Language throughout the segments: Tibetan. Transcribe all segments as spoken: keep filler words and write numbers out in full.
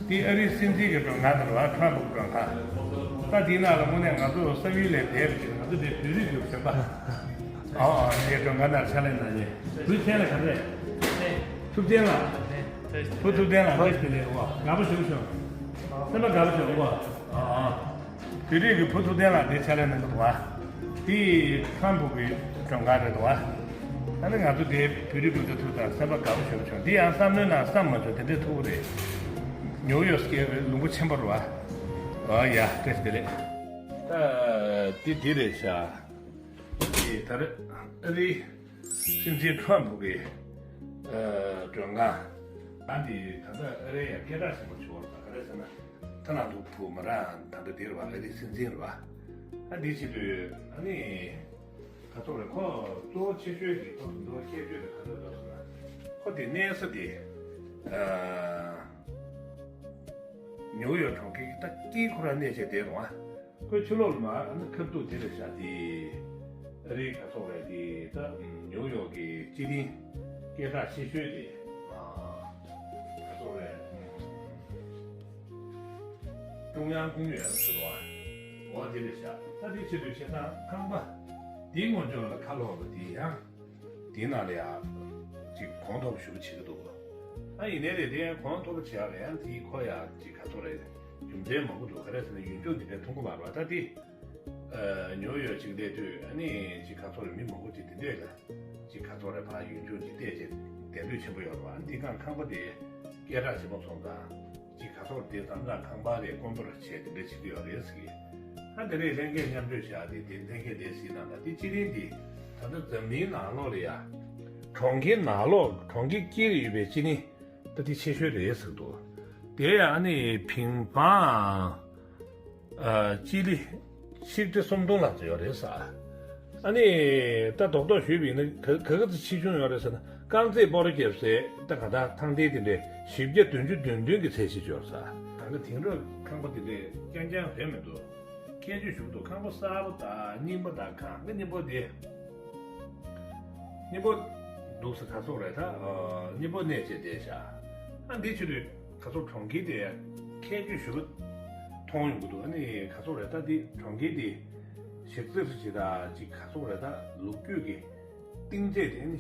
འདི་ཨ་རིའི་སྲིད་འཛིན་གྱི་མགྲོན་ཁང་དེ་རེད་བ། ཁྲོམ་ཕུ་གི་མགྲོན་ཁང་། ད་འདིའི་ནང་ལ་དངོས་གནས་ང་ཚོ་གསར་འགྱུར་ལས་དེབ་ཀྱི་ང་ཚོ་འདི་བོད་རིགས་ཀྱི་བྱོན་པ། ཨོ་ཨོ་ངའི་མགྲོན་ཁང་ནང་ཕྱག་ལས་གནང་མཁན་བུའི་མཚན་ལ་ག་རེ་རེད། ཐུབ་བསྟན་ལགས། བུ་ཐུབ་བསྟན་ལགས་བཀྲ་ཤིས་བདེ་ལེགས། ཨོ་དགའ་པོ་ཞེ་པོ་བྱུང་། སེམས་པ་དགའ་པོ་བྱུང་། ཨོ་ཨོ། བོད་རིགས་ཀྱི་བུ་ཐུབ་བསྟན་ལགས་འདིར་ཕྱག་ལས་གནང་གི་འདུག་བ། འདི་ཁྲོམ་ཕུ་གི་མགྲོན་ཁང་རེད་འདུག་བ། ཨ་ནི་ང་ཚོ་འདིར་བོད་རིགས་སློབ་གྲྭ་ཐུག་དང་སེམས་པ་དགའ་པོ་ཞེ་པོ་བྱུང་། འདི་ཡང་བསམ་བློའི་ནང་བསམ་མ་བྱུང་དེ་འདྲའི་ཐུག་རེད། ཉོག་ཡོག་སྐྱེ་ལུང་པ་ཆེན་པོ་རེད་བ། ཨ་ཡ་བཀྲ་ཤིས་བདེ་ལེགས། ད་འདི་འདི་རེད་ཤག་འདི་ད་རེས་ཨ་རིའི་སྲིད་འཛིན་ཁྲོམ་ཕུ་གི་མགྲོན་ཁང་། ཨ་འདི་ད་ལྟ་ཨ་རིའི་ཡང་སྐད་གྲགས་ཆེན་པོ་བྱུང་བ་རེད། ག་རེ་ཟེར་ན། ཐ་ན་ཐུ་ཕུ་མ་རང་ད་ལྟ་འདིར་བ་ཨ་རིའི་སྲིད་འཛིན་རེད་བ། ཨ་འདི་བྱེད་དུས་ཨ་ནི་ག་ཚོད་རེད། ཁོ་གཙོ་བོ་ཆེ་ཤོས་ཀྱི་ཁོ་གཙོ་བོ་ཁྱད་ཆོས་དེ་ག་ཚོད་འདུག་ཟེར་ན། ཁོ་དེ་གནས་ས་དེ་ཨ་ཉོག་ཡོག་གྲོང་ཁྱེར་གྱི་ད་དཀྱིལ་ཁོ་རང་གནས་བྱས་བསྡད་རུང་ཨ། ཁོའི་ཕྱི་ལོགས་ལ་མར་ཨ་ནི་ཁ་ཐུག་དེ་ལ་བཞག་དེ། ཨ་རིའི་ག་ཚོད་རེད་དེ་ད་ཉོག་ཡོག་གི་སྤྱི་གླིང་སྐད་གྲགས་ཆེ་ཤོས་དེ་ཨ་ག་ཚོད་རེད། ཀྲུང་དབྱང་ཀུང་ཡོན་ཟེར་བ། འོ་དེ་ལ་བཞག་ད་དེ་ཆེད་དུ་བྱེད་སྟངས་ཁང་པ་དེའི་ངོས་ཕྱོགས་ལ་ཁ་ལོག་ལ་དེ་ཡང་དེའི་ནང་ལ་ཡང་ཅིག་གོང་མཐོ་པོ་ཞེ་པོ་བྱེད་ཀྱི་འདུག་ཨ་ཡིན་ནའི་རེད་དེ་ཡང་གོང་མཐོ་པོ་བྱེད་ཡག་ལ་ཡང་དེའི་ཁོ་ཡང་ཅིག་ག་ཚོད་རེད། རྒྱུ་མཚན་མང་པོ་འདུག་ག་རེ་ཟེར་ན་ཡུལ་ལྗོངས་འདི་འདྲའི་མཐོང་གི་མ་རེད་བ། ད་དེ་ཉོ་ཡོད་ཅིག་སླེབས་དུས་ཨ་ནི་ཅིག་ག་ཚོད་རེད། མི་མང་པོ་ཅིག་དེ་འདྲས་ལ་ཅིག་ག་ཚོད་རེད་ཕར་ཡུལ་ལྗོངས་ཅིག་བལྟས་ཅིག་དད་འདུས་ཆེན་པོ་ཡོད་རེད་བ། ཨ་ནི་དེ་གང་ཁང་པ་དེ་སྐད་གྲགས་ཆེན་པོ་སོང་ཙང་ཅིག་ག་ཚོད་རེད། དེ་ཙམ་ཙམ་ཁང་པ་རེད། དཀོན་པོ་རེད་བྱས་དེ་འདྲས་བྱེད་ཀྱི་ཡོད་རེད་ཟེར་གི། ཨ་དེ་རེད། ལྷན་རྒྱས་མཉམ་སྤྱོད་བྱ་དེ་དེ་ལྷན་རྒྱས་དེ་གཟིགས་གནང་ད། དེ་སྤྱི་གླིང་འདི་ད་ལྟ་འཛམ་གླིང་ནང་ལོགས་ལ་ཡ་གྲོང་ཁྱེར་ནང་ལོགས་གྲོང་ཁྱེར་དཀྱིལ་ལ་ཡོད་པའི་སྤྱི་གླིང་ད་དེ་ཆེ་ཤོས་རེད་ཟེར་འདུག་དེ་ཡང་ཨ་ནི་ཕིང་ཕང་ཨ་སྤྱི་ལེ་ཆིག་ཁྲི་སུམ་སྟོང་ལྷག་ཙམ་ཡོད་རེད་ཟེར། ཨ་ནི་ད་རྡོག་རྡོག་ཞུས་པ་ཡིན་ན་ག་ག་ག་ཚོད་ཆེ་ཆུང་ཡོད་རེད་ཟེར་ན། རྐང་རྩེད་སྤོ་ར་རྒྱབ་སའི་ད་ག་ད་ཐང་སྟེང་དེ་འདྲའི་བཞི་བརྒྱ་བདུན་ཅུ་དོན་བདུན་གྱི་ཚད་ཆེ་ཆུང་ཡོད་རེད་ཟེར། ད་ག་དེང་རབས་ཁང་པ་དེ་འདྲས་རྐྱང་རྐྱང་རེད་མི་འདུག་ཁྱད་ཆོས་ཞུ་གི་འདུག་ཁང་པ་གསར་པ་དང་རྙིང་པ་དང་གང་གི་རྙིང་པ་དེ། རྙིང་པ་འདུག་ས་ག་ཚོད་རེད་ད། ཨ་རྙིང་པ་གནས་བྱས་བསྡད་ཤག་ཨ་འདི་ཕྱི་དུས་ག་ཚོད་གྲོང་ཁྱེར་དེ་ཁྱད་ཆོས་ཞུ་གི་མཐོང་ཡོང་གི་འདུག་ཨ་ནི་ག་ཚོད་རེད་ད། འདི་གྲོང་ཁྱེར་དེ་གཞི་རྩ་སུ་ཅིག་ད་ཅིག་ག་ཚོད་རེད་ད། ལོ་རྒྱུས་ཀྱི་གཏིང་ཚད་དེ་ནི་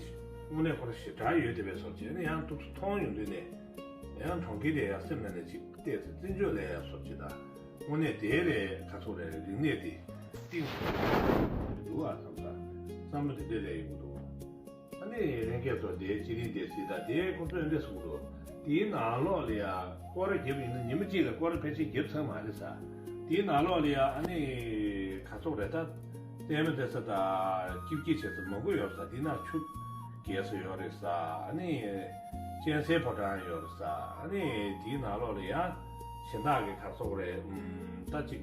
དངོས་གནས་ཁོ་རང་ཞེ་དྲག་ཡོད་བསྡད་པའི་བཟོ་བྱས་ནི་ཡང་ཐུགས་སུ་མཐོང་ཡོང་དུས་ནས་ཡང་གྲོང་ཁྱེར་དེ་ཡང་སེམས་ནང་ནས་ཅིག་བལྟས་ཚེ་བརྩི་འཇོག་ལས་ཡ་བཟོ་བྱས་ད། དངོས་གནས་དེ་ལས་ག་ཚོད་རེད། རིག་གནས་དེ་གཏིང་ཟབ་འདུག་ཨ་བསམ་ས་བསམ་བློ་དེ་འདྲས་སླེབས་ཡོང་གི་འདུག་ཨ་ནི་ལྷན་རྒྱས་ཚོ་དེའི་སྤྱི་གླིང་དེ་གཟིགས་དང་། དེའི་ཁོ་ཚོས་འདི་གསུངས་འདུག་དེའི་ནང་ལོགས་ལ་ཡ་སྐོར་ར་བརྒྱབ་ཡིན་ན་ཉི་མ་གཅིག་ལ་སྐོར་ར་ཕལ་ཆེར་བརྒྱབ་ཚར་མ་རེད་ཟེར། དེའི་ནང་ལོགས་ལ་ཡ་ཨ་ནི་ག་ཚོད་རེད་ད། རྩེད་མོ་རྩེ་ས་དང་སྐྱིད་སྐྱིད་བྱེད་ས་མང་པོ་ཡོད་ཟེར། དེའི་ནང་ཆུ་རྐྱལ་ས་ཡོད་རེད་ཟེར། ཨ་ནི་གཅན་གཟན་ཕོ་བྲང་ཡོད་རེད་ཟེར། ཨ་ནི་དེའི་ནང་ལོགས་ལ་ཡ་གཞན་དག་གི་ག་ཚོད་རེད། ཨུམ་ད་ཅིག་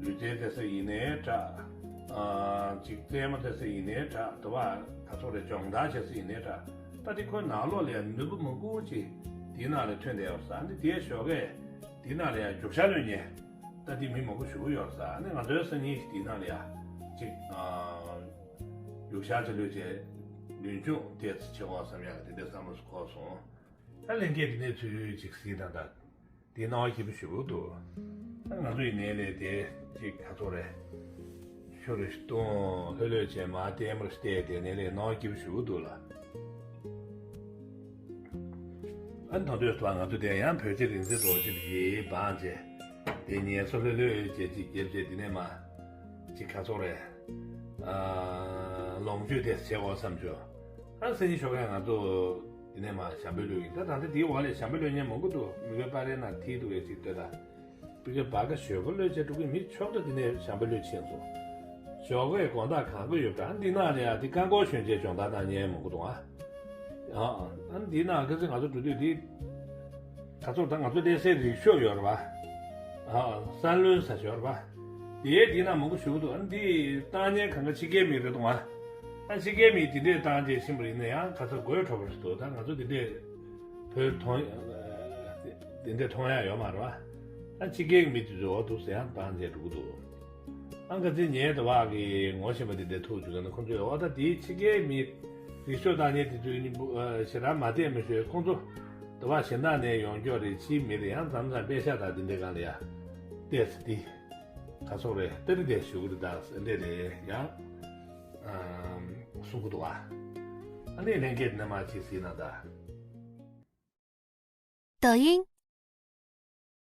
ལུས་རྩལ་རྩེ་ས་ཡིན་ནའི་འདྲ། ཨ་ཅིག་རྩེད་མོ་རྩེ་ས་ཡིན་ནའི་འདྲ། དེ་བ་ག་ཚོད་རེད། སྦྱོང་བརྡར་བྱེད་ས་ཡིན་ནའི་འདྲ། ད་དེ་ཁོའི་ནང་ལོགས་ལ་ཡ་ནུས་པ་མང་པོ་ཅིག་དེའི་ནང་ལ་ཐོན་བསྡད་ཡོད་ཟེར། ཨ་ནི་དེའི་ཞོགས་ཀས་དེའི་ནང་ལ་ཡ་རྒྱུག་ཤར་གློད་མཁན་ད་དེ་མི་མང་པོ་ཞེ་པོ་ཡོད་ཟེར། ཨ་ནི་ང་ཚོའི་སང་ཉིན་དེའི་ནང་ལ་ཡ་ཅིག་ཨ་རྒྱུག་ཤར་ཅིག་གློད་བྱས་ལུས་སྦྱོང་ཏོག་ཙམ་བྱེད་དགོས་བསམ་ཡག་དེ་འདྲའི་བསམ་བློ་འཁོར་སོང་། ད་ལྷན་རྒྱས་དེ་ནས་ཚུར་ཅིག་གཟིགས་དང་ད། དེ་སྣང་བ་སྐྱིད་པོ་ཞེ་པོ་འདུག་ད་ང་ཚོ་ཡིན་ནའི་ལས་དེ་ཅིག་ག་ཚོད་རེད། ཤུ་རུ་བཏུང་ལྷོད་ལྷོད་བྱས་མར་ལྟད་མོ་བལྟས་དེ་ནས་ལས་སྣང་བ་སྐྱིད་པོ་ཞེ་པོ་འདུག་ལ། ཨ་ནི་ད་དུང་ང་ཚོ་དེ་ཡང་བོད་རྗེ་རིག་འཛིན་རྡོ་རྗེ་ལ་ཡིད་དབང་བྱས་དེ་ངལ་གསོ་ལྷོད་ལྷོད་བྱས་ཅིག་བརྒྱབ་བྱས་དེ་ནས་མར་ཅིག་ག་ཚོད་རེད། ཨ་ལོངས་སྤྱོད་དེ་བྱེད་དགོས་བསམ་བྱུང་། ཨ་སང་ཉིན་ཞོགས་ཀས་ང་ཚོ་དེ་ནས་མར་ཞྭ་མོ་གློད་ཡིན། ད་ད་ལྟ་དེའི་འོག་ལ་ཞྭ་མོ་གློད་མཁན་མང་པོ་འདུག་མི་བོད་པ་རེད་ན་ཐིག་འདུག་གས་ཅིག་ལྟོས་དང་། སྤུ་གུ་བ་ག་ཞོགས་པ་གློད་བྱས་འགྲོ་གི་མི་ཆོག་ད་དེ་ནས་ཞྭ་མོ་གློད་ཕྱིན་སོང་། ཞོགས་ཀས་དགོང་དག་གང་གི་ཡོད་པ་འདི་ནང་ལ་ཡ་དེ་རྐང་འཁོར་ཞོན་བྱས་སྦྱོང་བརྡར་གནང་མཁན་མང་པོ་འདུག་ཨ། ཨ་ཨ་འདི་ནང་ག་ཚོད་ང་ཚོ་འགྲོ་དུས་དེ་ག་ཚོད་ད་ང་ཚོ་སླེབས་སའི་རིག་ཤོག་ཡོད་རེད་པ། ཨ་སན་ལོན་ས་ཡོད་རེད་པ། དེའི་དེ་ནང་མང་པོ་ཞུ་གི་འདུག་ཨ་འདི་བཏང་མཁན་གང་ག་ཕྱི་རྒྱལ་མི་རེད་འདུག་ཨ། ཨ་ཕྱི་རྒྱལ་མི་དེ་འདྲས་བཏང་བྱས་ཕྱིན་པ་ཡིན་ན་ཡང་ག་ཚོད་དགོས་གྲོགས་པོ་རེད་འདུག་ད་ང་ཚོ་དེ་འདྲས་བོད་མཐོང་དེ་འདྲས་མཐོང་ཡ་ཡོད་མ་རེད་པ། ཨ་ཕྱི་རྒྱལ་མི་དེ་ཚོ་འོ་འདུག་ཟེར་ཡང་བཏང་བྱས་འགྲོ་གི་འདུག་ཨང་ཀ་ཚེ་ཉེ་དུ་བག་གི་ངོ་ཤེས་པ་དེ་འདྲའི་ཐུག་བཅུག་ན་ཁོང་ཚོས་འོ་ད་དེའི་ཕྱི་རྒྱལ་མི་རིག་ཤོག་བཏང་མཁན་དེ་ཚོའི་སྙིང་པོ་ཞེ་དྲག་མ་བལྟས་མི་ཤོད། ཁོང་ཚོ་ དུ་བ་གཞན་དག་ནས་ཡོང་མཁན་རེད། ཕྱིའི་མི་རེད། ཡང་མཚམས་མཚམས་པེ་ཤག་དང་དེ་འདྲའི་སྒང་ལ་ཡ་བལྟས་ཚེ་དེ་ག་ཚོད་རེད། སྟ་རེ་དེ་ཞུ་གི་རེད། ད་ཟེར་འདྲ་རེད། ཡང་ཨམ་གསུང་གི་འདུག་ཨ། ཨ་ནི་ལྷན་རྒྱས་དེ་ནས་མར་ཅིག་གཟིགས་ན་ད། 抖音